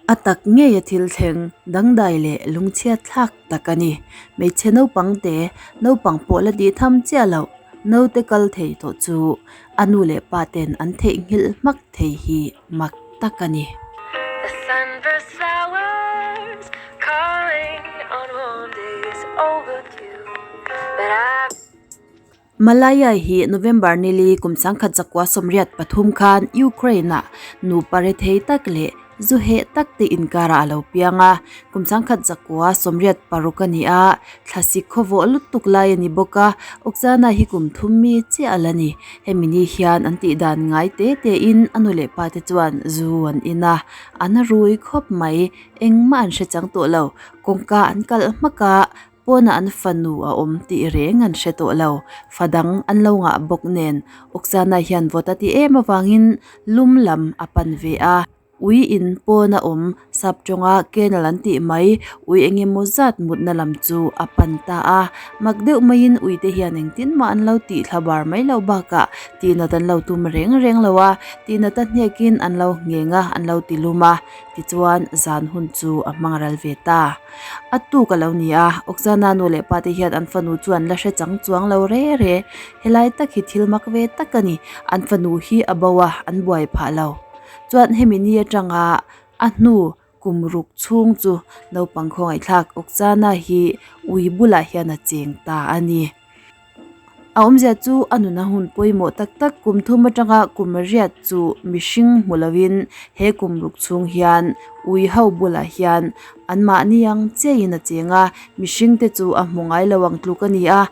A tak ngei a thil thleng dangdai leh lungchhiat thlak tak a ni. Hmeichhe naupang te, naupang pawh la tih tham chiah loh, naute kal thei tawh chu a nu leh pa ten an theihnghilh hmak thei hi mak tak a ni. Malaya hi November nili kum 1983 khan Ukraine-ah nupa rethei tak leh zu heh tak te inkarah a lo piang a. Kum 1986 a ni a, thlasik khawvawh lutuk lai a ni bawk a, Oksana hi kum thum mi chiah a la ni. Hemi ni hian an tih dan ngai te tein a nu leh pa te chuan zu an in a, an rui khawp mai. Engmah an hre chang tawh lo. Kawngka an kalh hmak a, Pawnah an fanu a awm tih reng an hre tawh lo. Fa dang an lo ngah bawk nen Oksana hian vawt a ti em avangin lum lam a pan ve a. Ui in pawn a awm sap tawnga kennel an tih mai ui eng emaw zat mutna lam chu a pan ta a. Mak deuh maiin uite hian engtin mah an lo tih thla bar mai loh bakah tihnat an lo tum reng reng lo a, tihnat a hnekin an lo ngheng a, an lo ti lum a. Tichuan zan hun chu a hmang ral ve ta. A tuk a lo ni a, Oksana nu leh pa te hian an fanu chu an la hre chang chuang lo re re. Helai tak hi thil mak ve tak a ni, an fanu hi a bo a, an buai phah lo. Chuan hemi ni atanga a hnu kum ruk chhung chu naupang khawngaihthlak Oksana hi ui bulah hian a cheng ta a ni. A awmzia chu a nuna hun pawimawh tak tak kum thum atanga kum riat chu mihring hmu lovin he kum ruk chhung hian ui ho bulah hian anmahni ang chiahin a cheng a, mihring te chu a hmu ngai lo ang tluk a ni a.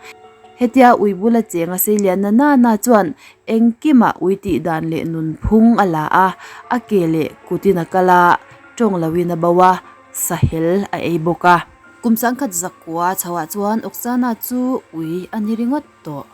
Hetia ui bula cheng a sei lian na nana chuan engkimah ui tih dan leh nunphung a la a, a ke leh kutin a kal a, tawng loin a bo a, sahel a ei bawk a. Kum sangkhat zakua chhoah chuan Oksana chu ui a ni ringawt tawh.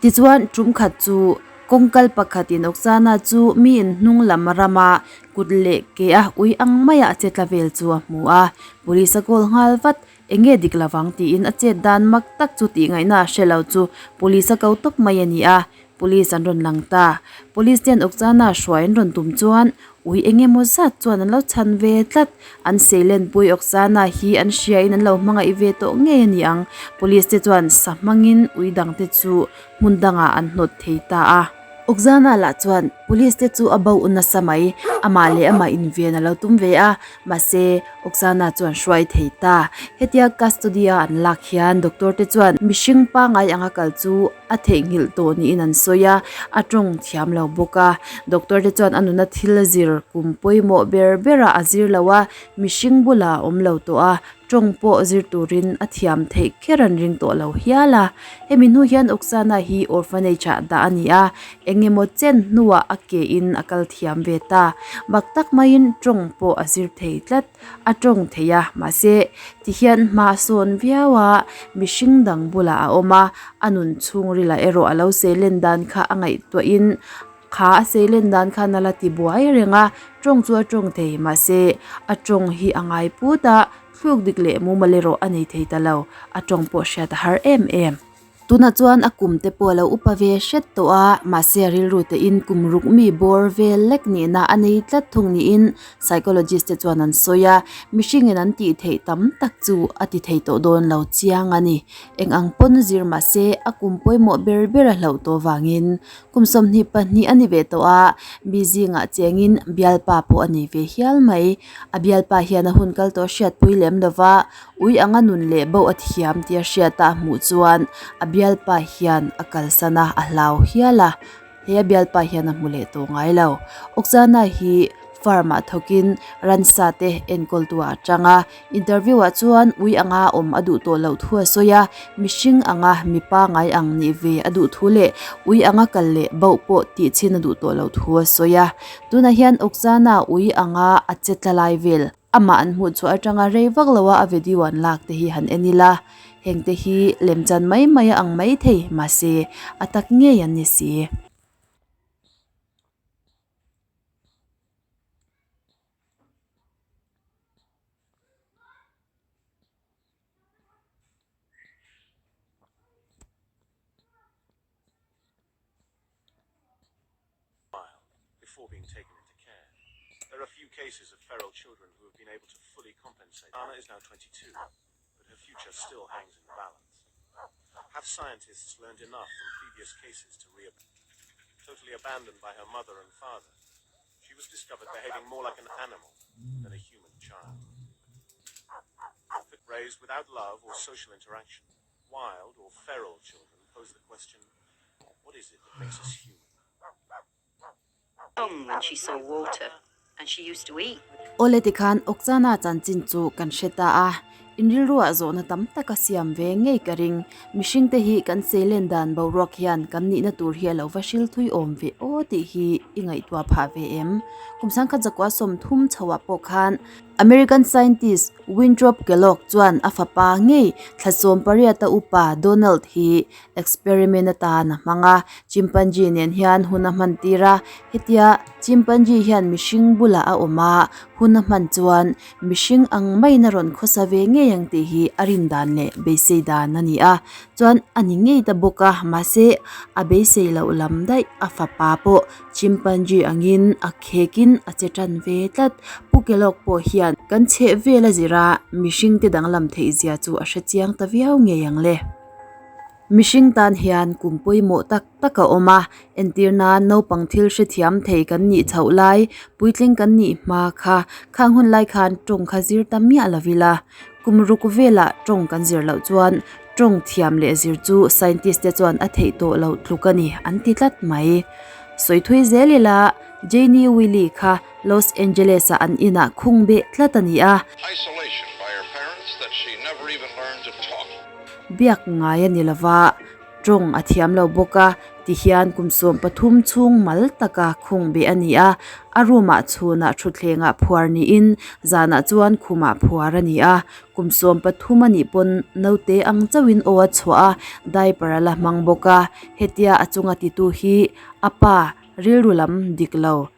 Tichuan, tum khat chu kawngkal pakhatin Oksana chu mi inhnung lam rama kut leh ke a ui ang maia a che tla vel chu a hmu a. Police a call nghal vat, Enge dik lovang tiin a chet dan mak tak chu tih ngaihna a hre lo chu Police a ko tawp mai a ni a. Police an rawn lang ta. Police ten Oksana hruai an rawn tum chuan ui eng emaw zat chuan an lo chhan ve tlat. An seilenpui Oksana hi an hriain an lo hmangaih ve tawh ngei a ni ang. Police te chuan sa hmangin ui dangte chu hmun dangah an hnawt thei ta a. Oksana lah chuan police te chu a bo nasa mai. Amah leh amah inven a lo tum ve a, mahse Oksana chuan hruai thei ta. Hetia custody a an lak hian doctor te chuan mihring pangai anga kal chu a theihnghilh tawh niin an sawi a, a tawng thiam lo bawk a. Doctor te chuan a nuna thil zir kum pawimawh ber berah a zir lo a, mihring bulah a awm lo tawh a, tawng pawh zir turin a thiam theih kher an ring tawh lo hial a. Hemi hnu hian Oksana hi orphanage ah dah a ni a, eng emaw chen hnuah a ke in a kal thiam ve ta. Mak tak maiin tawng pawh a zir thei tlat. A tawng thei a, mahse tihian hma a sawn viau a, mihring dang bulah a awm a, a nun chhungril ah erawh a lo seilen dan kha a ngaihtuahin Kha a seilen dan khan a la ti buai reng a, tawng chu a tawng thei mahse a tawng hi a ngai put a, thluk dik leh mumal erawh a nei thei ta lo, a tawng pawh hriat a har em em. Tunah chuan a kum te pawh a lo upa ve hret tawh a, mahse a rilru te in kum ruk mi bawr vel lek nihna a nei tlat thung niin psychologist te chuan an sawi a, mihring in an tih theih tam tak chu a ti thei tawh dawn lo chiang a ni. Eng ang pawn zir mahse a kum pawimawh ber ber a hlauh tawh vangin Kum 22 a ni ve tawh a, mi zingah chengin bialpa pawh a nei ve hial mai. A bialpa hian a hun kal tawh hriatpui lem lova, ui anga nun leh bo a thiam tia hriata a hmuh chuan a bialpa hian a kalsan a, a hlau hial a. He a bialpa hian a hmu leh tawh ngai lo. Oksana hi farm ah thawkin ransa te enkawltu ah a tang a. Interview ah chuan ui anga awm a duh tawh loh thu a sawi a, mihring anga mipa ngai ang nih ve a duh thu leh ui anga kal leh bauh pawh tih chhin a duh tawh loh thu a sawi a. Tunah hian Oksana ui anga a che tla lai vel amah an hmuh chhuah atanga rei vak loa a video an lak te hi han en ila, heng te hi lemchan mai mai a ang mai thei mahse a tak ngei an ni si. Before being taken into care. There are few cases of feral children who have been able to fully compensate. Anna is now 22, but her future still hangs in the balance. Have scientists learned enough from previous cases to re Totally abandoned by her mother and father, she was discovered behaving more like an animal than a human child. Raised without love or social interaction, wild or feral children pose the question, what is it that makes us human? When she saw water and she used to eat. Awle tikhan Oksana chanchin chu kan hre ta a, in rilruah zawhna tam tak a siam ve ngei ka ring. Mihring te hi kan seilen dan boruak hian kan nihna tur hi a lo va hril thui awm ve aw tih hi i ngaihtuah phah ve em? Kum sangkhat zakua 30 chhoah pawh khan American scientist Winthrop Kellogg chuan a fapa ngei thla 18 a upa Donald hi Experiment atan a hmang a, chimpanzee nen hian hun a hman tir a, hetia chimpanzee hian mihring bulah a awm a, hun a hman chuan mihring ang maiin a rawn khawsa ve ngei ang tih hi a rin dan leh beisei dan a ni a, chuan a ni ngei ta bawk a, mahse a beisei loh lam daih a fapa pawh chimpanzee angin a khekin a che tan ve tlat. Pu Kellogg pawh hian kan chheh vel a zir a, mihring te danglam theih zia chu a hrechiang ta viau ngei ang le. Mihring tan hian kum pawimawh tak tak a awm a, entir nan naupang thil hrethiam thei kan nih chhoh lai, puitling kan nih hma kha, khang hun lai khan tawng kha zir ta miah lo ila. Kum ruk velah tawng kan zir loh chuan tawng thiam leh zir chu scientist te chuan a theih tawh loh tluk a ni an ti tlat mai. Sawi thui zel ila, Janie Willie kha Los Angeles ah an inah khung beh tlat a ni a. Isolation by her parents that she never even learned to talk. Biak ngai a ni lova, tawng a thiam lo bawk a, tihian kum 13 chhung mal taka khung beh a ni a, a room ah chhunah thutthlengah phuar niin zanah chuan khumah phuar a ni a, kum 13 a nih pawn naute ang chauhin aw a chhuah a, diaper a la hmang bawk a, hetia a chunga titu hi a pa rilru lam dik lo.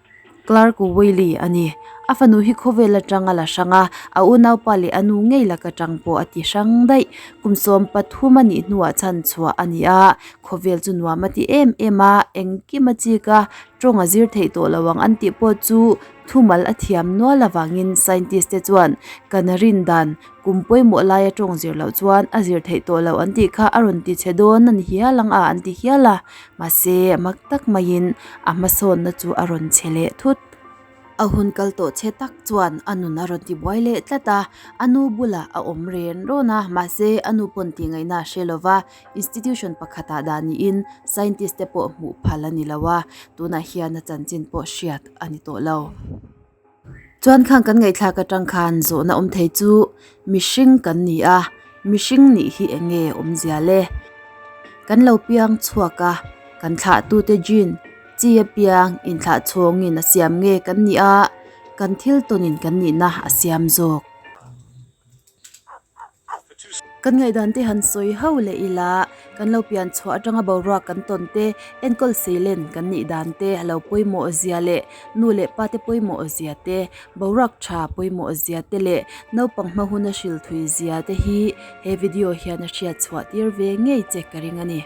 Clark Wiley a ni. A fanu hi khawvel atang a la hrang a, a unaupa leh a nu ngei lak atang pawh a ti hrang daih. Kum 13 a nih hnuah chhan chhuah a ni a, khawvel chu nuam a ti em em a, engkim a chik a, tawng a zir theih tawh lo ang an tih pawh chu thumal a thiam nual avangin scientist te chuan kan rin dan kum pawimawh laia tawng zir loh chuan a zir theih tawh loh an tih kha a rawn ti chhe dawn a ni hial ang a an ti hial a. Mahse, mak tak maiin a hmasawnna chu a rawn che leh thut. A hun kal tawh che tak chuan a nun a rawn ti buai leh tlat a, a nu bulah a awm ren rawn a, mahse a nu pawn tih ngaihna a hre lo va, institution pakhatah dah niin scientist te pawh hmuh phal a ni lo a, tunah hian a chanchin pawh hriat a ni tawh lo. Chuan khang kan ngaihthlak atang khan zawhna awm thei chu mihring kan ni a, mihring nih hi eng nge awmzia le? Kan lo piang chhuak a, kan thlahtute gene chi a piang inthlah chhawngin a siam nge kan nih a, kan thil tawnin kan nihna a siam zawk. Kan ngaihdan te han sawi ho leh ila, kan lo pian chhuah atanga boruak kan tawn te, enkawl seilen kan nih dan te a lo pawimawh zia leh nu leh pa te pawimawh zia te, boruak tha pawimawh zia te leh naupang hma huna hrilh thui zia te hi he video hian a hriat chhuah tir ve ngei che ka ring a ni.